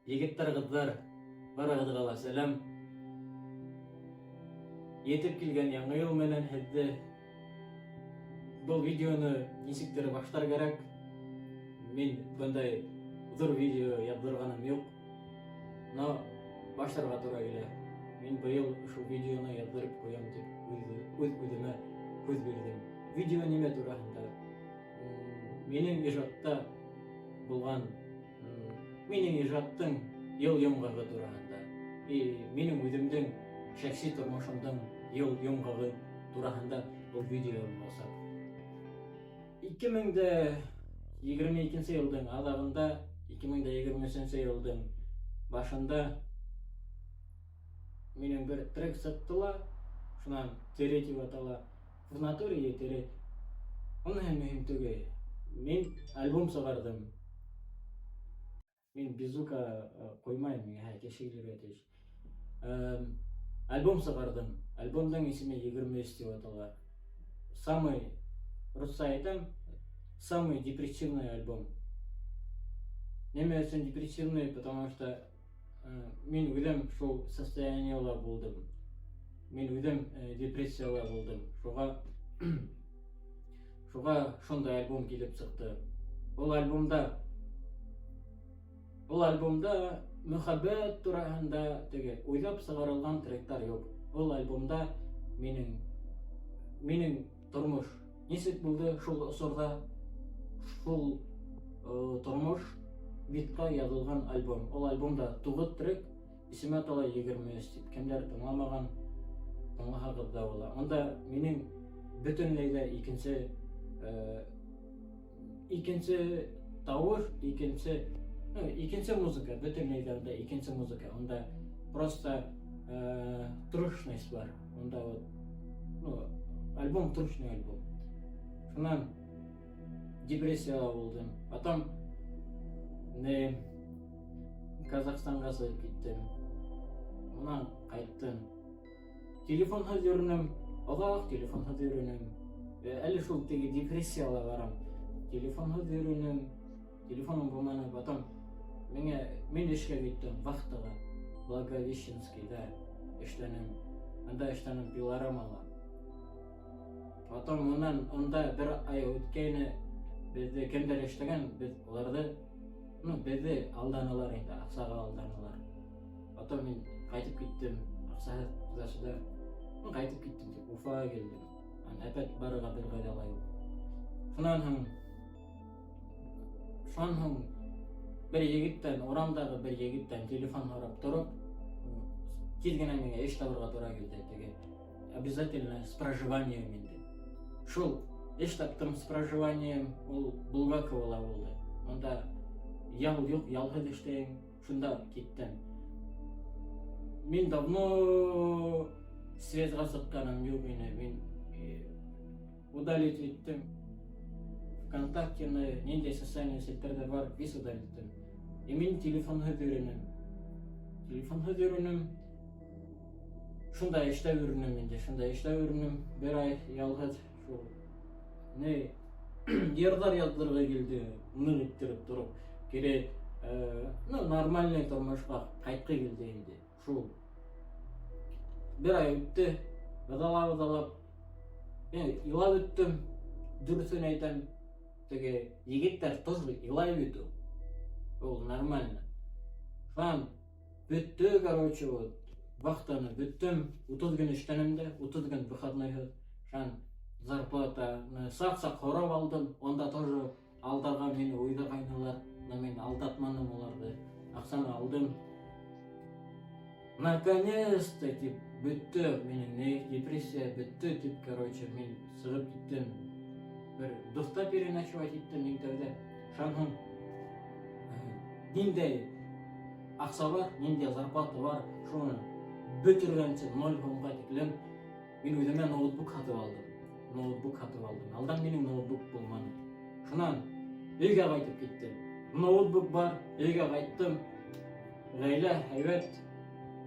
Егеттәр, ҡыҙҙар, барығыҙға ла сәләм. Етеп килгән яңы йыл менән һеҙҙе. Был видеоны нисектер башлар кәрәк. Мин бындай ҙур видео яҙҙырғаным юҡ. Но башларға тура килә. Мин быйыл шул видеоны яҙҙырып ҡуям тип үҙ үҙемә һүҙ бирҙем. Видео нимә тураһында? Минең ижадта булған, минең ижадтың йыл йомғағы тураһында и минең үҙемдең шәхси тормошомдоң йыл йомғағы тураһында был видео буласаҡ. 2022 йылдың аҙағында, 2023 йылдың башында минең бер трек сыҡты ла, шунан «Тере» тип атала. В натуре тере. Уныһы мөһим түгел. Мин альбом сығарҙым. Мин без звука ҡуймайым, миңә кеше килергә тейеш. Альбом сығарҙым. Альбомдың исеме «23» тип атала. Самый, русса әйтәм, самый депрессивный альбом. Нимә өсөн депрессивный? Потому что мин үҙем шул состояниела булдым. Мин үҙем депрессияла булдым. Шуға шундай альбом килеп сыҡты. Ул альбомда мөхәббәт тураһында теге уйлап сығарылған тректар юҡ. Ул альбомда минең тормош нисек булды шул осорҙа, шул тормош битҡа яҙылған альбом. Ул альбомда туғыҙ трек, исеме атала «23» тип. Кемдәр тыңламаған, тыңлаһағыҙ ҙа була. Унда минең бөтөнләй ҙә икенсе тауыш, ну, икенсе музыка, бөтөнләй ҙә унда икенсе музыка. Унда просто трушность бар. Унда вот, ну, альбом трушный альбом. Шунан депрессияла булдым. Потом не Казахстанға сығып киттем. Унан ҡайттым. Телефонһыҙ йөрөнөм, оҙаҡ телефонһыҙ йөрөнөм. Әле шул теге депрессияла барам. Телефонһыҙ йөрөнөм, телефоным булманы. Потом мин эшкә киттем, вахтаға. Благовещенскийҙа эшләнем. Анда эшләнем пилорамала. Потом унан унда бер ай үткәйне, беҙҙе кемдәр эшләгән, беҙ уларҙы, ну, беҙҙе алданылар инде, аҡсаға алданылар. Потом мин ҡайтып киттем, аҡсаһыҙ туда-сюда. Ну, ҡайтып киттем тип, Уфаға килдем. Ан опять барырға бер ҡайҙа ла юҡ. Шунан һуң бер егеттән, урамдағы бер егеттән телефон һорап тороп, тиҙ генә миңә эш табырға тура килде. Теге обязательно с проживанием инде. Шул эш таптым с проживанием, ул Булгаковола булды. Унда ял юҡ, ялһыҙ эшләйем. Шунда киттем. Мин давно связьға сыҡҡаным юҡ ине. Мин удалить иттем. ВКонтактены, ниндәй социальный сеттәрҙә бар, весь удалить иттем. И мин телефонһыҙ йөрөнөм. Телефонһыҙ йөрөнөм. Шунда эшләп йөрөнөм инде, шунда эшләп йөрөнөм. Бер ай ялһыҙ шул. Не йырҙар яҙҙырғы килде, ныҡ иттереп тороп. Кире, ну, нормальный тормошҡа ҡайтҡы килде инде. Шул. Бер ай үтте, ыҙалап ыҙалап. Мин илап бөттөм, дөрөҫөн әйтәм. Теге егеттәр тоже илай бит ул. Ул нормально. Шунан бөттө, короче, вот. Вахтаны бөттөм, 30 көн эшләнем дә, 30 көн выходнойһыҙ. Шунан зарплатаны саҡ-саҡ һорап алдым. Унда тоже алдарға мине уйҙағайнылар. Но мин алдатманым уларҙы. Аҡсаны алдым. Наконец-то тип бөттө минең не депрессия бөттө тип, короче, мин сығып киттем. Бер дуҫта переночевать иттем иң тәүҙә. Шунан һуң ниндәй аҡса бар, ниндәй зарплата бар, шуны бөтөргәнсе, 0 һумға тиклем мин үҙемә ноутбук һатып алдым. Ноутбук һатып алдым. Алдан минең ноутбук булманы. Шунан өйгә ҡайтып киттем. Ноутбук бар, өйгә ҡайттым. Ғаилә һәйбәт,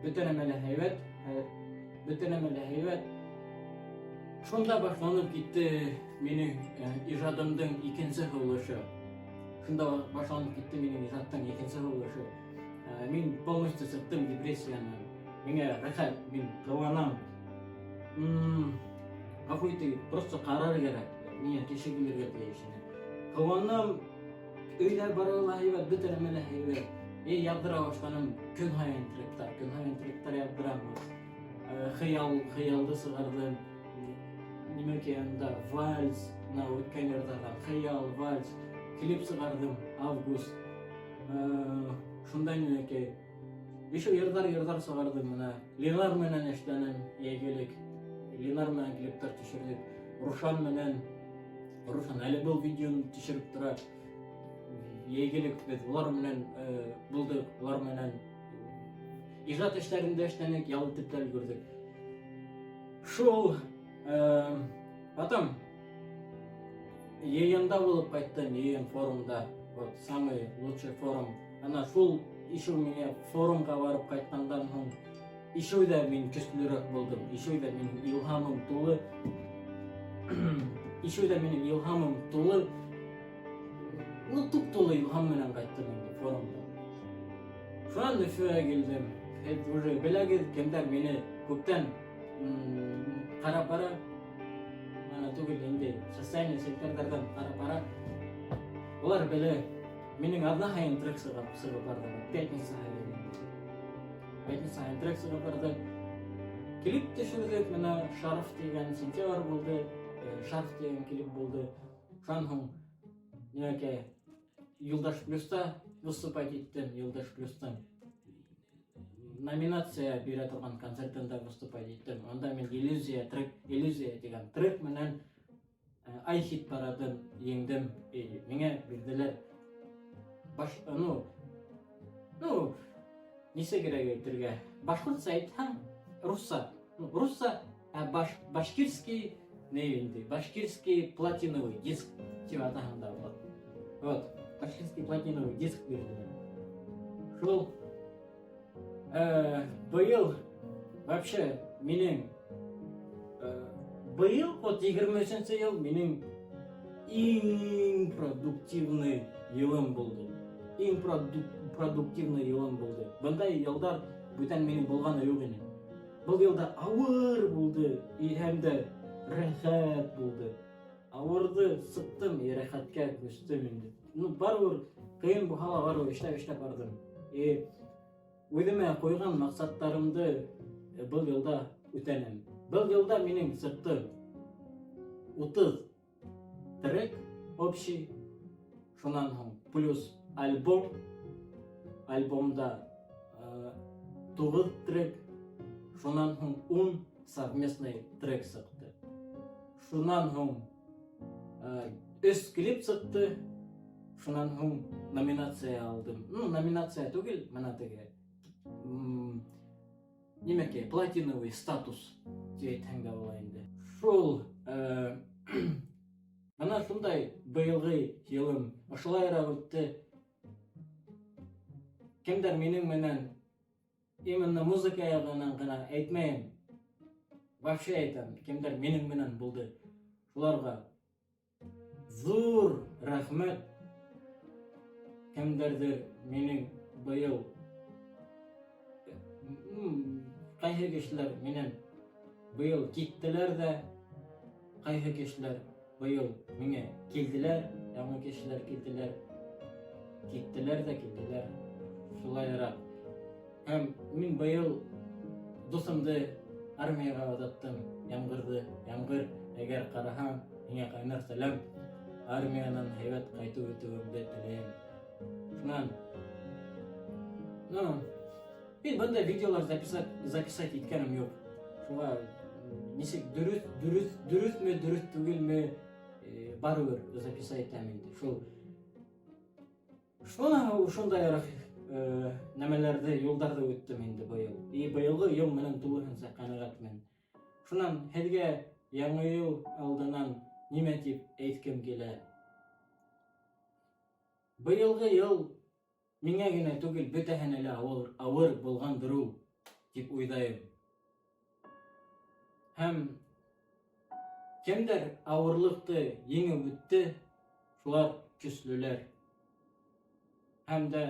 бөтә нәмә лә һәйбәт, бөтә нәмә лә һәйбәт. Шунда башланып китте минең ижадымдың икенсе һулышы. Шунда башланып китте минең ижадтың икенсе һулышы. Полностью сыҡтым депрессиянан. Миңә рәхәт, мин ҡыуанам. Ғәфү итегеҙ, просто ҡарар кәрәк. Миңә кеше килергә тейеш ине. Ҡыуанам, өйҙә бары ла һәйбәт, бөтә нәмә лә һәйбәт. И яҙҙыра башланым көн һайын тректар, көн һайын тректар яҙҙырам. Хыял, хыялды сығарҙым. Нимәкәй анда вальс, мына үткән йырҙарҙан хыял, вальс, клип сығарҙым, август. Шунда нимәкәй. Еще йырҙар, йырҙар сығарҙым мына. Ленар менән эшләнем, йәйгелек. Ленар менән клиптар төшөрҙөк. Рушан менән. Рушан әле был видеоны төшөрөп тора. Йәйгелек беҙ улар менән булдыҡ, улар менән ижад эштәрендә эшләнек, ял итеп тә өлгөрҙөк. Шул, потом йыйында булып ҡайттым, йыйын форумда. Вот самый лучший форум. Ана шул еще миңә форумға барып ҡайтҡандан һуң еще ҙә мин көслөрәк булдым. Еще ҙә минең илһамым тулы. Еще ҙә минең илһамым тулы. Ну, туп-тулы илһам менән ҡайттым инде форумда. Шунан Өфөгә килдем. Һеҙ уже беләгеҙ, кемдәр мине күптән ҡарап бара. Ана түгел инде социальный селтәрҙәрҙән ҡарап бара. Улар белә, минең аҙна һайын трек сығып барҙы. Пятница һайын. Пятница һайын трек сығып барҙы. Клип төшөрҙөк, мына Шарф тигән сентябрь булды, Шарф тигән клип булды. Шунан һуң нимәкәй Юлдаш Плюста выступать иттем, Юлдаш Плюстың номинация бирә торған концертында выступать иттем. Унда мин Иллюзия трек, Иллюзия тигән трек менән Ай хит парадын еңдем. И миңә бирҙеләр баш, ну, нисә кәрәк әйтергә? Башҡортса әйтһәң, русса, ну, русса, ә баш, башкирский не инде, башкирский платиновый диск тип атаһаң да була. Вот, башкирский платиновый диск бирҙеләр. Шул быйыл вообще минең быйыл вот 23 йыл минең иң продуктивный йылым булды. Иң продуктивный йылым булды. Бындай йылдар бүтән минең булғаны юҡ ине. Был йылда ауыр булды и һәм дә рәхәт булды. Ауырҙы сыҡтым и рәхәткә күстем инде. Ну, барыбер ҡыйын булһа ла барыбер эшләп эшләп барҙым. И үҙемә ҡуйған маҡсаттарымды был йылда үтәнем. Был йылда минең сыҡты 30 трек общий, шунан һуң плюс альбом, альбомда 9 трек, шунан һуң 10 совместный трек сыҡты. Шунан һуң өс клип сыҡты, шунан һуң номинация алдым. Ну, номинация түгел, мына теге нимәкәй, платиновый статус тип әйтһәң дә була инде. Шул мына шундай быйылғы йылым ошолайыраҡ үтте. Кемдәр минең менән именно музыка яғынан ғына әйтмәйем. Вообще әйтәм, кемдәр минең менән булды. Шуларға ҙур рәхмәт. Кемдәрҙер минең быйыл ҡайһы кешеләр минән быйыл киттеләр ҙә, ҡайһы кешеләр быйыл миңә килделәр, яңы кешеләр килделәр, киттеләр ҙә килделәр. Шулайыраҡ. Һәм мин быйыл дуҫымды армияға оҙаттым, Ямғырҙы. Ямғыр, әгәр ҡараһаң, һиңә ҡайнар сәләм. Армиянан һәйбәт ҡайтып үтеүеңде теләйем. Шунан, ну, мин бындай видеолар записать иткәнем юҡ. Шуға нисек дөрөҫмө, дөрөҫ түгелме, барыбер записать итәм инде. Шул шуны ошондайыраҡ нәмәләрҙе, юлдарҙы үттем инде быйыл. И быйылғы йыл менән тулыһынса ҡәнәғәтмен. Шунан һеҙгә яңы йыл алдынан нимә тип әйткем килә? Быйылғы йыл миңә генә түгел, бөтәһенә лә ауыр булғандыр ул, тип уйлайым. Һәм кемдәр ауырлыҡты еңеп үтте, шулар көслөләр. Һәм дә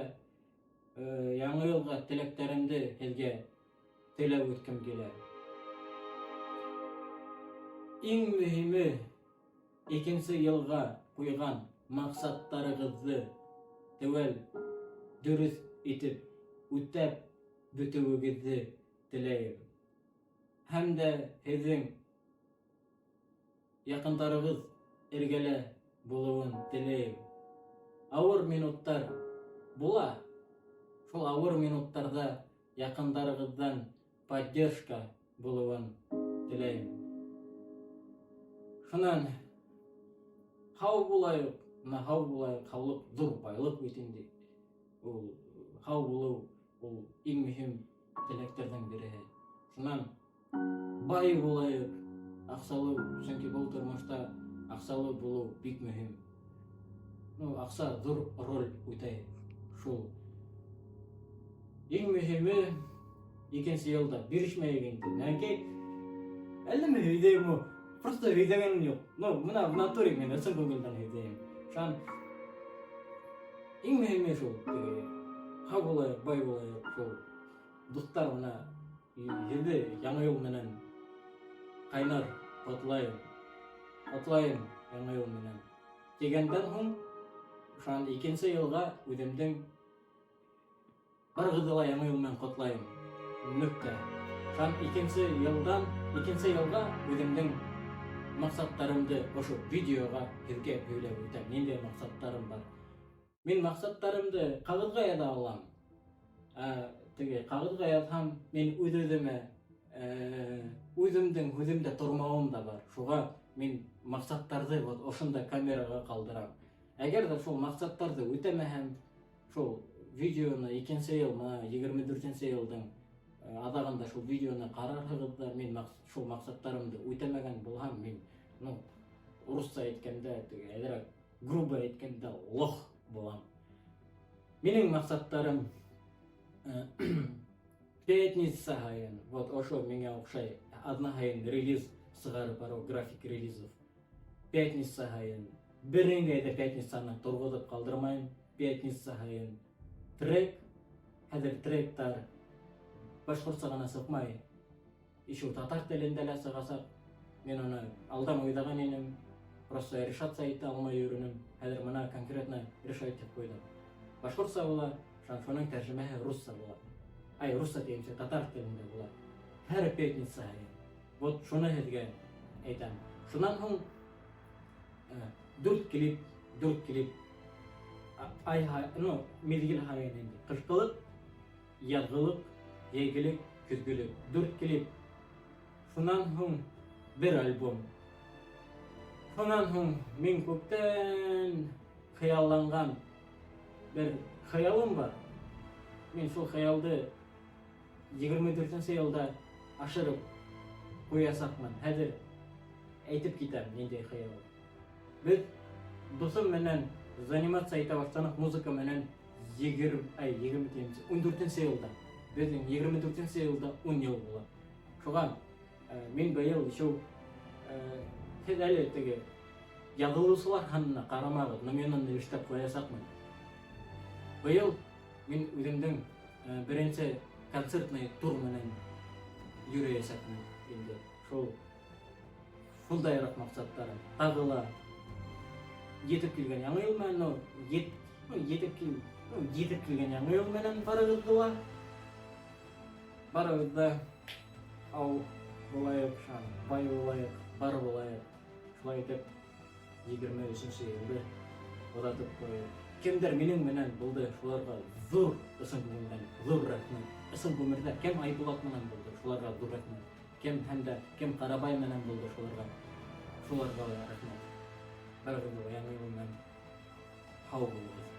Яңы йылға теләктәремде һеҙгә теләп үткем килә. Иң мөһиме, икенсе йылға ҡуйған маҡсаттарығыҙҙы теүәл, дөрөҫ итеп үтәп бөтөүегеҙҙе теләйем. Һәм дә һеҙҙең Яҡындарығыҙ эргәлә булыуын теләйем. Ауыр минуттар була. Шул ауыр минуттарҙа яҡындарығыҙҙан поддержка булыуын теләйем. Шунан һау булайыҡ, мына һау булайыҡ, һаулыҡ ҙур байлыҡ бит инде. Ул һау булыу ул иң мөһим теләктәрҙең береһе. Шунан Бай булайыҡ, аҡсалы, сөнки был тормошта аҡсалы булыу бик мөһим. Ну, аҡса ҙур роль үтәй шул. Иң мөһиме, икенсе йылда бирешмәйек инде. Нәнкәй, әллә мин һөйҙәйем, просто һөйҙәгәнем юҡ. Ну, мына в натуре мин ысын күңелдән һөйҙәйем. Шан иң мөһиме шул, теге, һау булайыҡ, бай булайыҡ, шул. Дуҫтар, мына һеҙҙе Яңы йыл менән ҡайнар ҡотлайым. Ҡотлайым Яңы йыл менән. Тигәндән һуң, шунан икенсе йылға үҙемдең барығыҙҙы ла Яңы йыл менән ҡотлайым. Нөктә. Шунан икенсе йылдан, икенсе йылға үҙемдең маҡсаттарымды ошо видеоға һеҙгә һөйләп үтәм. Ниндәй маҡсаттарым бар. Мин маҡсаттарымды ҡағыҙға яҙа алам. Ә, теге ҡағыҙға яҙһам, мин үҙ-үҙемә үҙемдең һүҙемдә тормауым да бар. Шуға мин маҡсаттарҙы вот ошонда камераға ҡалдырам. Әгәр ҙә шул маҡсаттарҙы үтәмәһәм, шул видеоны икенсе йыл, мына 24 йылдың аҙағында шул видеоны ҡарарһығыҙ ҙа, мин шул маҡсаттарымды үтәмәгән булһам, мин, ну, урыҫса әйткәндә, теге әҙерәк грубо әйткәндә, лох булам. Минең маҡсаттарым пятница һайын, вот ошо миңә оҡшай, аҙна һайын релиз сығарып барыу, график релизов. Пятница һайын, бер ниндәй ҙә пятницаны торғоҙоп ҡалдырмайым, пятница һайын трек, хәҙер тректар башҡортса ғына сыҡмай, Еще татар телендә лә сығасаҡ. Мин уны алдан уйлаған инем. Просто решаться итә алмай йөрөнөм. Хәҙер мына конкретно решать итеп ҡуйҙым. Башҡортса була, шуның тәржемәһе русса була. Ай, русса тигәнсә, татар телендә була. Һәр пятница һайын. Вот шуны һеҙгә әйтәм. Шунан һуң дүрт клип, дүрт клип ай, ну, миҙгел һайын инде. Ҡышҡылыҡ, Яҙғылыҡ, йәйгелек, көҙгөлек. Дүрт клип. Шунан һуң бер альбом. Шунан һуң мин күптән хыялланған бер хыялым бар. Мин шул хыялды 24 йылда ашырып ҡуясаҡмын. Хәҙер әйтеп китәм, ниндәй хыял. Беҙ дуҫым менән заниматься итә башланыҡ музыка менән 20, ай, 20 14 йылда. Беҙҙең 24 йылда 10 йыл була. Шуға мин быйыл еще һеҙ әле теге яҙылыусылар һанына ҡарамағыҙ, но мин уны эшләп ҡуясаҡмын. Быйыл мин үҙемдең беренсе концертный тур менән йөрөйәсәкмен инде. Шул шундайыраҡ маҡсаттарым. Тағы ла етеп килгән яңы йыл менән, ну, ет, ну, етеп кил, ну, етеп килгән яңы йыл менән барығыҙҙы ла. Барығыҙ да ау булайыҡ, шан, бай булайыҡ, бар булайыҡ. Шулай итеп 23 йылды оҙатып ҡуйыҡ. Кемдәр минең менән булды, шуларға ҙур ысын күңелдән ҙур рәхмәт. Ысын ғүмерҙә кем Айбулат менән булды, шуларға ҙур рәхмәт. Кем һәм дә кем Ҡарабай менән булды, шуларға шуларға ла рәхмәт. Барығыҙҙы ла яңы йыл менән һау булығыҙ.